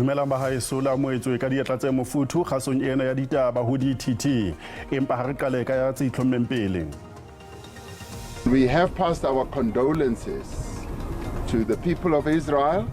Dumelang ba haeso la moetswe ka diatla tse mofuthu kgasong ena ya ditaba ho DTT. Empa ha re qale ka tse itlhommeng pele. We have passed our condolences to the people of Israel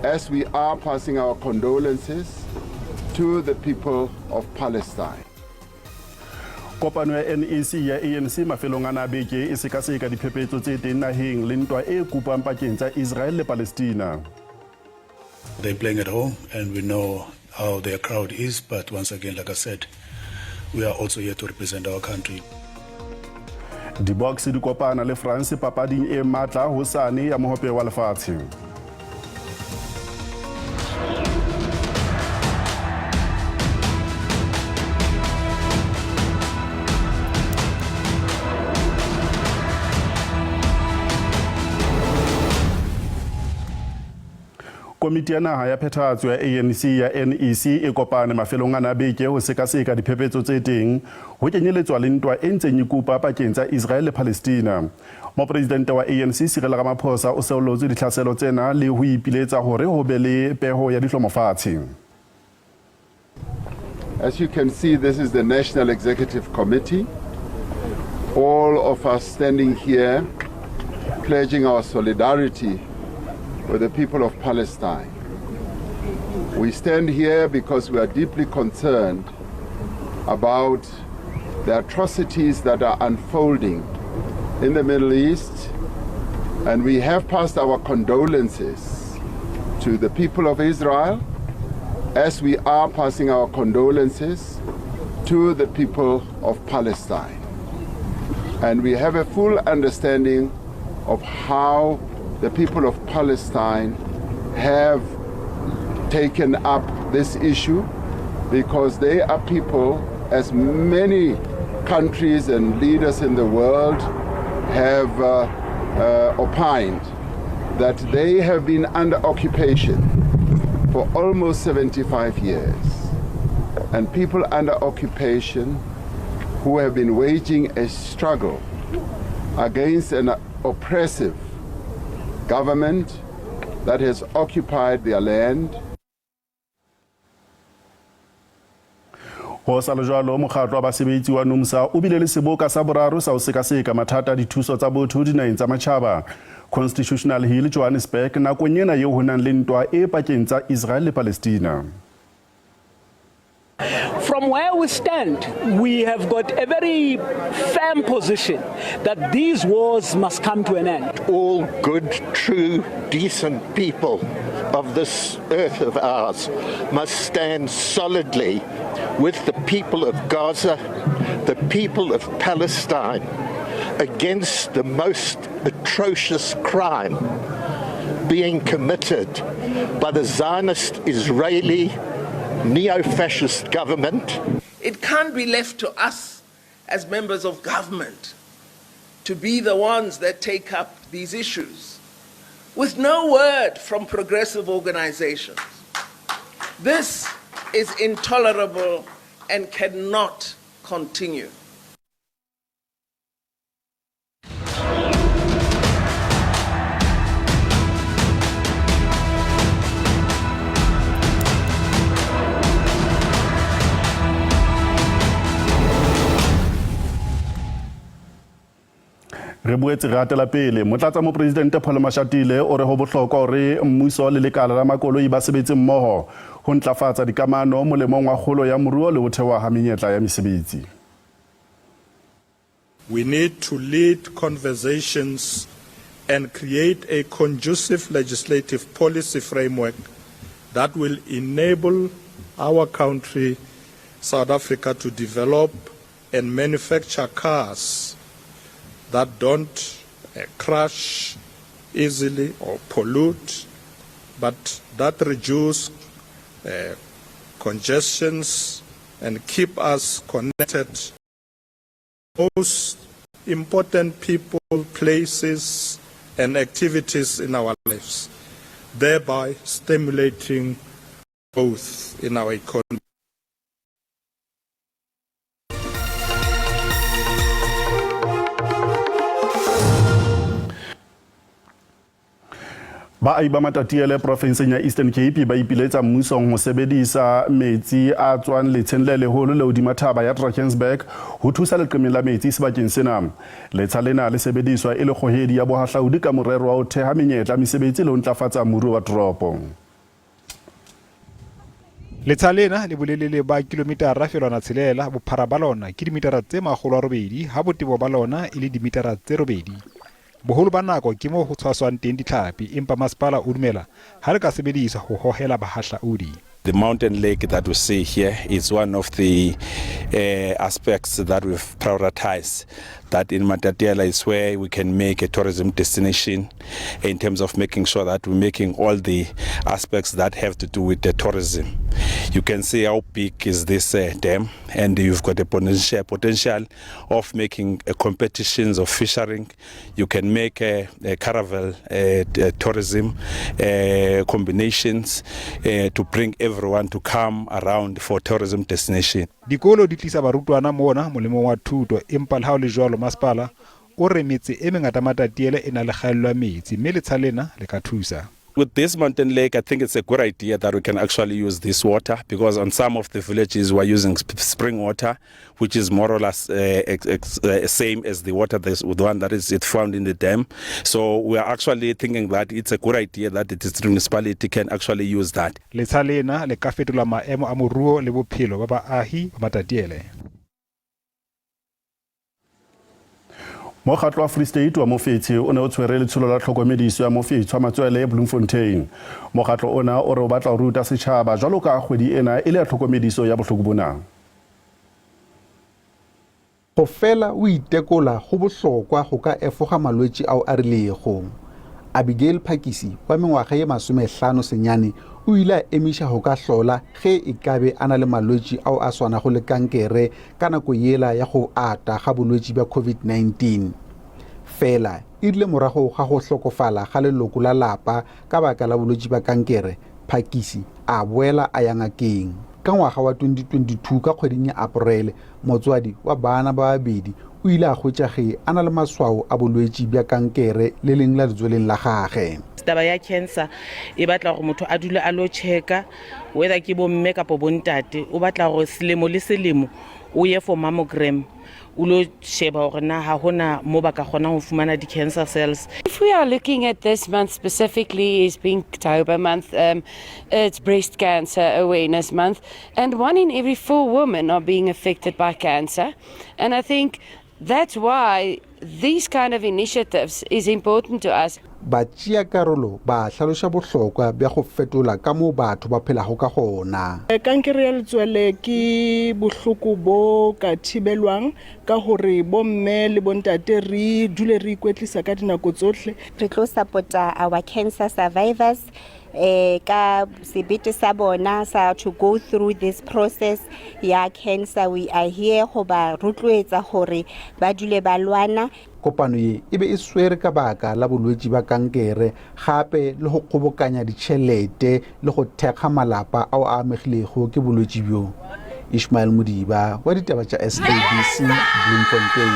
as we are passing our condolences to the people of Palestine. Kopano ya NEC ya ANC mafelong ana a beke e sekaseka diphephetso tse teng naheng le ntwa e kupang pakeng tsa Israel le Palestina. They're playing at home and we know how their crowd is, but once again, like I said, we are also here to represent our country. Di-Boks di kopana le France papading e matla hosane ya mohope wa lefatshe. Komiti ya naha ya phethahatso ya ANC ya NEC e kopane mafelong ana a beke ho sekaseka diphephetso tse teng ho kenyeletswa le ntwa e ntseng e kupa pakeng tsa Israel le Palestina. Mopresidente wa ANC Cyril Ramaphosa o seolotse ditlhaselo tsena le ho ipiletsa hore ho be le peho ya dihlomo fatshe. As you can see, this is the National Executive Committee. All of us standing here pledging our solidarity with the people of Palestine. We stand here because we are deeply concerned about the atrocities that are unfolding in the Middle East, and we have passed our condolences to the people of Israel as we are passing our condolences to the people of Palestine. And we have a full understanding of how the people of Palestine have taken up this issue, because they are people, as many countries and leaders in the world have opined, that they have been under occupation for almost 75 years. And people under occupation who have been waging a struggle against an oppressive government that has occupied their land. Ho sa le jwalo, mokgatlo wa basebetsi wa NUMSA o bile le seboka sa boraro sa ho sekaseka mathata a dithuso tsa botho dinaheng tsa matjhaba Constitutional Hill, Johannesburg, nakong ena eo ho nang le ntwa e pakeng tsa Israel le Palestina. From where we stand, we have got a very firm position that these wars must come to an end. All good, true, decent people of this earth of ours must stand solidly with the people of Gaza, the people of Palestine, against the most atrocious crime being committed by the Zionist Israeli neo-fascist government. It can't be left to us as members of government to be the ones that take up these issues, with no word from progressive organizations. This is intolerable and cannot continue. Re boetse re hatela pele. Motlatsa Mopresidente Paul Mashatile o re ho bohlokwa hore mmuso le lekala la makoloi ba sebetse mmoho ho ntlafatsa dikamano molemong wa kgolo ya moruo le ho thewa ha menyetla ya mesebetsi. We need to lead conversations and create a conducive legislative policy framework that will enable our country, South Africa, to develop and manufacture cars that don't crash easily or pollute, but that reduce congestions and keep us connected. Most important people, places, and activities in our lives, thereby stimulating growth in our economy. Baahi ba Matatiele profenseng ya Eastern Cape ba ipiletsa mmusong ho sebedisa metsi a tswang letsheng le leholo le hodima thaba ya Drakensberg ho thusa leqemeng la metsi sebakeng sena. Letsha lena le sebediswa e le kgohedi ya bohahlaudi ka morero wa ho theha menyetla mesebetsi le ho ntlafatsa moruo wa toropo. Letsha lena le bolelele ba kilometara felwana tshelela, bophara ba lona ke dimetara tse 800 ha botebo ba lona e le dimetara tse robedi. Boholo ba nako ke moo ho tshwaswang teng ditlhapi, empa masepala o dumela ha le ka sebediswa ho hohela bahahlaudi. The mountain lake that we see here is one of the aspects that we've prioritized, that in Matatiele is where we can make a tourism destination in terms of making sure that we're making all the aspects that have to do with the tourism. You can see how big is this dam, and you've got a potential of making competitions of fishing. You can make a caravel tourism combinations to bring everyone to come around for tourism destination. Dikolo di tlisa barutwana mona molemong wa thuto, empa le ha ho le jwalo masepala o re metse e mengata Matatiele e na le kgaello ya metsi, mme letsha lena le ka thusa. With this mountain lake, I think it's a good idea that we can actually use this water, because on some of the villages we're using spring water, which is more or less same as the water, the one that is it found in the dam. So we are actually thinking that it's a good idea that the district municipality can actually use that. Letsha lena le ka fetola maemo a moruo le bophelo ba baahi ba Matatiele. Mokgatlo wa Free State wa Mofetshe o ne o tshwere letsholo la tlhokomediso ya mofetshe wa matswele Bloemfontein. Mokgatlo ona o re o batla ho ruta setjhaba jwalo ka kgwedi ena e le ya tlhokomediso ya bohloko bona. Go fela o itekola go bohlokwa go ka efoga malwetši ao a rilego. Abigail Phakisi wa mengwaga ye 59 o ile a emiša go ka hlola ge e kabe a na le malwetši ao a swanago le kankere ka nako yela ya go ata ga bolwetši bja COVID-19. Fela e rile morago ga go hlokofala ga leloko la lapa ka baka la bolwetši bja kankere, Phakisi a boela a ya ngakeng. Ka ngwaga wa 2022 ka kgweding ya Aprele, motswadi wa bana ba babedi o ile a hwetša ge a na le maswao a bolwetši bja kankere le leng la letsweleng la gage. Taba ya cancer e batla gore motho a dule a lo checka whether ke bomme kapo bontate, o batla gore selemo le selemo o ye for mammogram o lo sheba hore na ha hona mo ba ka kgonang ho fumana di-cancer cells. If we are looking at this month specifically, is being October month, it's Breast Cancer Awareness Month, and 1 in every 4 women are being affected by cancer. And I think that's why these kind of initiatives is important to us. Ba tšea karolo ba hlaloša bohlokwa bja go fetola ka moo batho ba phelago ka gona. Kankere ya letswele ke bohloko bo ka thibelwang ka hore bomme le bontate re dule re ikwetlisa ka dinako tsohle. Re tlo support-a our cancer survivors ka sebete sa bona sa to go through this process ya cancer. We are here go ba rotloetsa hore ba dule ba lwana. Kopano ye e be e swere ka baka la bolwetši ba kankere, gape le go kgobokanya ditšhelete le go thekga malapa ao a amegilego ke bolwetši bjo. Ishmael Modiba wa ditaba tša SABC, Bloemfontein.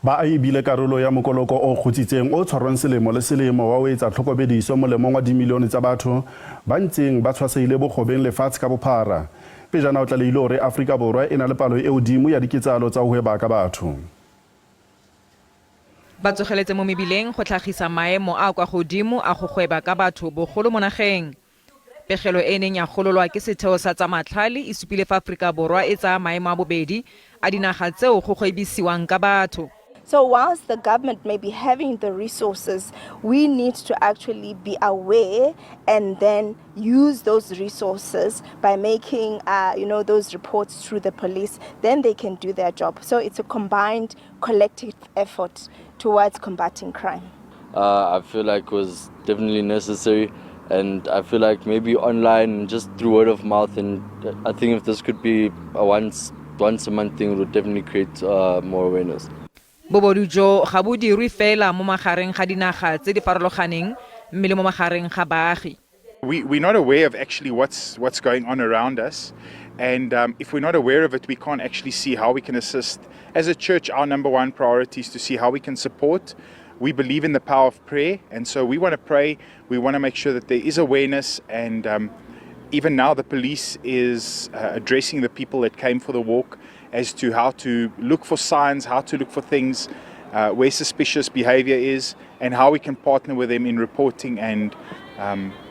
Ba e bile karolo ya mokoloko o kgutsitseng o tshwarwang selemo le selemo wa ho etsa tlhokomediso molemong wa dimilione tsa batho ba ntseng ba tshwasehile bokgobeng lefatshe ka bophara. Pejana o tlalehile hore Afrika Borwa e na le palo e hodimo ya diketsahalo tsa ho hweba ka batho. Ba tsogeletse mo mebileng go tlhagisa maemo a kwa godimo a go gweba ka batho bogolo mo nageng. Pegelo e neng ya gololwa ke setheo sa tsa matlhale e supile fa Afrika Borwa e tsaya maemo a bobedi a dinaga tseo go gwebisiwang ka batho. So whilst the government may be having the resources, we need to actually be aware and then use those resources by making those reports through the police. Then they can do their job. So it's a combined collective effort towards combating crime. I feel like it was definitely necessary, and I feel like maybe online, just through word of mouth, and I think if this could be a once a month thing, it would definitely create more awareness. Bobodu jo ga bo dirwe fela mo magareng ga dinaga tse di farologaneng mme le mo magareng ga baagi. We're not aware of actually what's going on around us, and if we're not aware of it, we can't actually see how we can assist. As a church, our number one priority is to see how we can support We believe in the power of prayer, and so we want to pray. We want to make sure that there is awareness, and even now the police is addressing the people that came for the walk as to how to look for signs, how to look for things, where suspicious behavior is, and how we can partner with them in reporting. And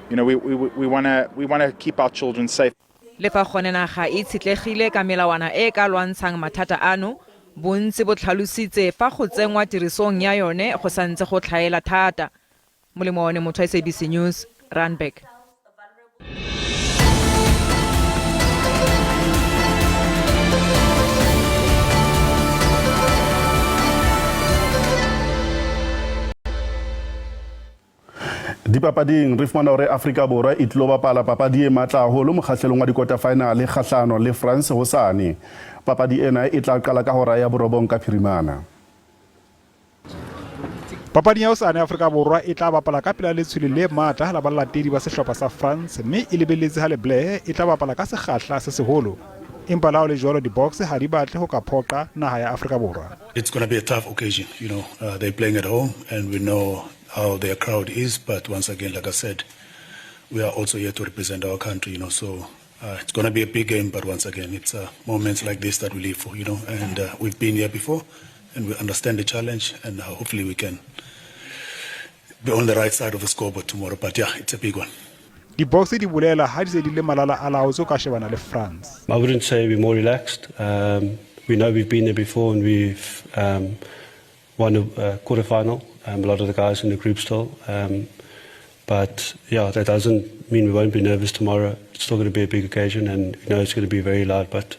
we wanna keep our children safe. Le fa gone naga e itshetlegile ka melawana e e ka lwantshang mathata ano, bontsi bo tlhalositse fa go tsenngwa tirisong ya yone go santse go tlhaela thata. Molemo one motho, SABC News, Randburg. Dipapading re fumana hore Afrika Borwa e tlilo bapala papadi e matla haholo mokgahlelong wa dikota final kgahlano le France hosane. Papadi ena e tla qala ka hora ya 9 ka phirimana. Papading ya hosane, Afrika Borwa e tla bapala ka pela letshwele le matla la balatedi ba sehlopha sa France, mme e lebelletse ha Les Bleus e tla bapala ka sekgahla se seholo. Empa le ha ho le jwalo, di-Boks ha di batle ho ka phoqa naha ya Afrika Borwa. It's going to be a tough occasion. They're playing at home, and we know how their crowd is. But once again, like I said, we are also here to represent our country. So it's going to be a big game. But once again, it's moments like this that we live for. And we've been here before, and we understand the challenge, and hopefully we can be on the right side of the scoreboard tomorrow. But yeah, it's a big one. Di-Boks di bolela ha di se di le malala a laotswe ka shebana le France. I wouldn't say we're more relaxed. We know we've been there before and we've won a quarter-final. A lot of the guys in the group still. But yeah, that doesn't mean we won't be nervous tomorrow. It's still going to be a big occasion and we know it's going to be very loud. But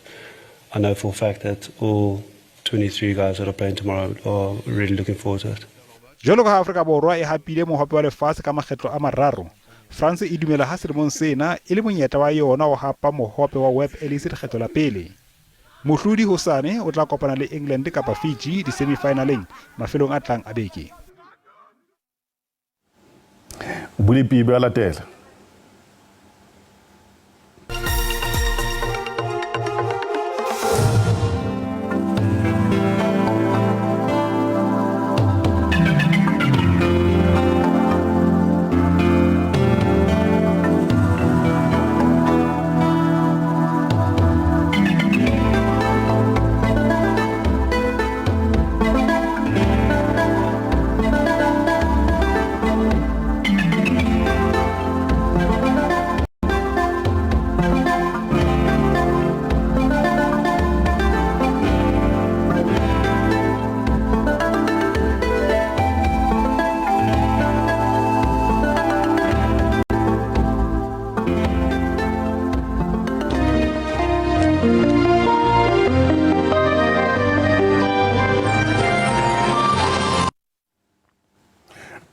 I know for a fact that all 23 guys that are playing tomorrow are really looking forward to it. Jwalo ka ha Afrika Borwa e hapile mohope wa lefatshe ka makgetlo a mararo, France e dumela ha selemong sena e le monyetla wa yona ho hapa mohope wa Webb Ellis lekgetlo la pele. Mohlodi hosane o tla kopana le England kapa Fiji disemifinaleng mafelong a tlang a beke. Bolepi bo a latela.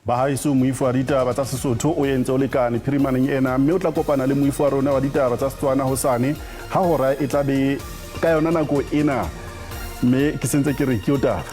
Bahaeso, moifo wa ditaba tsa Sesotho o entse o lekane phirimaneng ena, mme o tla kopana le moifo wa rona wa ditaba tsa Setswana hosane ha hora e tla be ka yona nako ena, mme ke sentse ke re ke o taba.